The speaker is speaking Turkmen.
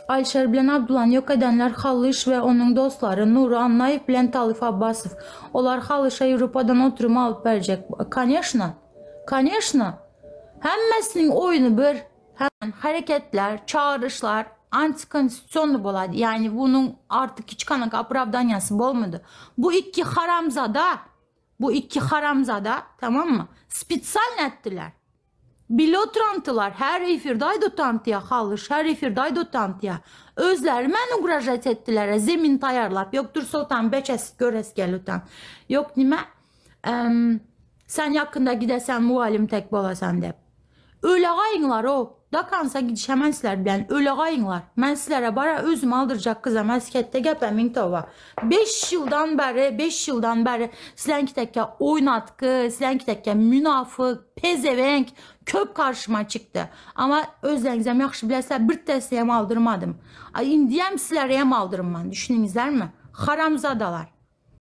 Alişer bilen Abdullany ýok edenler Hallyş we onuň dostlary Nury Annaýew bilen Talyf Abbasow. Olar Hallyşa Ýewropadan oturym alyp berjek. Koneşno. Koneşno. Hemmesiniň oýny bir. Hereketler, çagyryşlar antikonstitusionny bolady. Ýagny bunuň artyk hiç kanaka opravdaniýasy bolmady. Bu ikki haramzada, bu ikki haramzada, tamammy? Spesialno etdiler. Bile oturantylar, her efirde aýda otantyýa Hallyş, her efirde aýda otantyýa. Özleri meni ugražat etdiler, zemin taýarlap. Ýok Dursoltan beçes göres gel otan. Ýok nime? Sen ýakynda gidesen mugallym tek bolasan dep. Ölegaýyňlar-ow! Dakansa gidişemen sizler bilen, ölegaýyňlar! Men sizlere bara özüm aldyrjak gyzam äsketde gepemiň toba. Beş ýyldan bäri, beş ýyldan bäri sizleňki tekge oýnatgy, sizleňki tekge münafyk, pezewenk köp garşyma çykdy. Amma özleňizem ýagşy bilesizler, bir tesneýem aldyrmadym. A indiyem sizlereýem aldyrman, düşündiňizlermi? Haramzadalar!